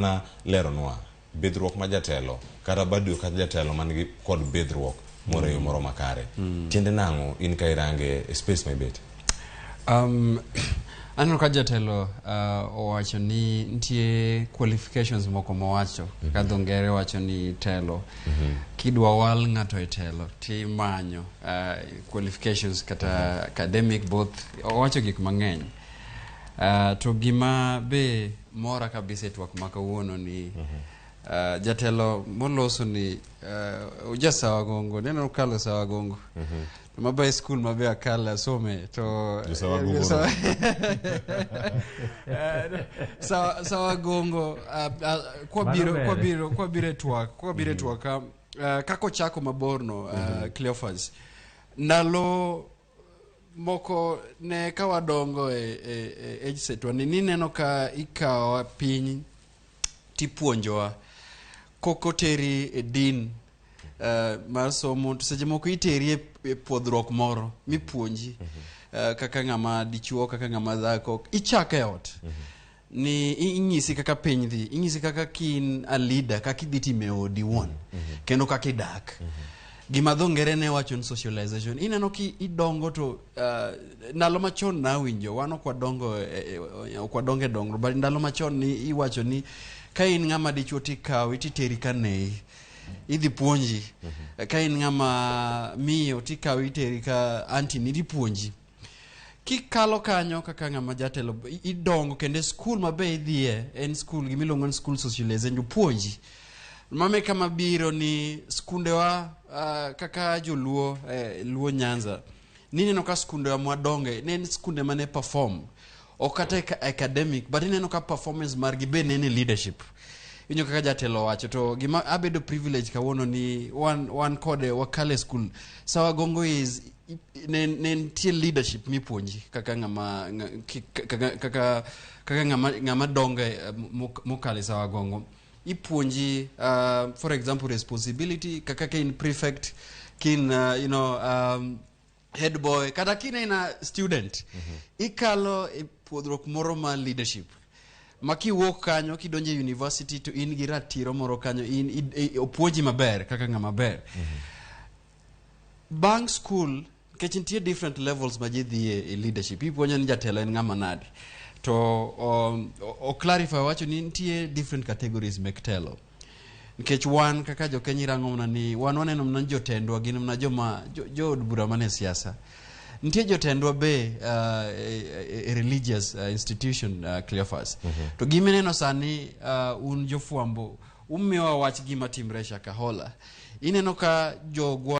Na leronwa bidhruok ma jatelo kata bado kata jatelo man gi kod bidhruok moro e yo moro makare. Tiende nang'o in ka irange e space ma ibete? Aneno ka jatelo owacho ni nitie qualifications moko mowacho ka dho ngere wacho ni telo kidwa wal ng'ato e telo timanyo qualifications kata academic both. Owacho gik mang'eny. To gima be mora kabisa e twak ma kawuono ni jatelo moloso ni oja Sawagongo neno kalo Sawagongo to mabe school mabe akale asome to Jo Sawagongo no. Sawagongo kwabiro Mano ber. kwabiro e twak ka kaka ochako mabor no, Cleophas, ndalo moko ne ka wadongo e age set wa ni nineno ka ikawa piny tipuonjowa koko teri e din mar somo, to seche moko iteri e puodhruok moro mipuonji kaka ng'ama dichuo, kaka ng'ama dhako. Ichako e ot ni inyisi kaka piny dhi, inyisi kaka kin a leader, kaka idhi timo e odi wuon kendo kaka idak. Gima dho ngere ne wacho ni socialization. Ineno ki idongo to ndalo machon nawinjo wan ok wadongo ok wadongo e dongruok, but ndalo machon ni iwacho ni ka in ng'ama dichuo tikawi titeri ka nei idhi puonji, ka in ng'ama miyo tikawi iteri ka aunty ni idhi puonji. Kikalo kanyo kaka ng'ama jatelo idongo kendo e skul mabe idhiye en skul gimiluongo ni school socialization puonji. Mame kama biro ni skundewa kaka joluo Luo Nyanza nineno ka skundewa mwadonge ne en skunde mane perform ok kata academic, but ineno ka performance margi be nene leadership. Inyo kaka jatelo wacho to gima abedo privilege kawuono ni wan kode wakale school Sawagongo is ne nitie leadership mipuonji kaka ng'ama kaka ng'ama dongo mokale Sawagongo. Ipuonji for example responsibility, kaka ka in prefect, kin head boy kata kin ina student ikalo e puodhruok moro mar leadership ma kiwuok kanyo kidonjo e university to in gi ratiro moro kanyo in opuonji maber kaka ng'ama ber. Bang' school, nikech nitie different levels ma ji dhiye e leadership, ipuonjo ni jatelo en ng'ama nade to o clarify wacho ni nitie different categories mek telo, nikech wan kaka jokenya irango mana ni wan waneno mana ni jotendwa gin mana joma jood bura mane siasa. Nitie jotendwa be e religious institution, Cleophas. To gimineno sani, un jofwambo umiyowa wach gima timre Shakahola, ineno ka jogwa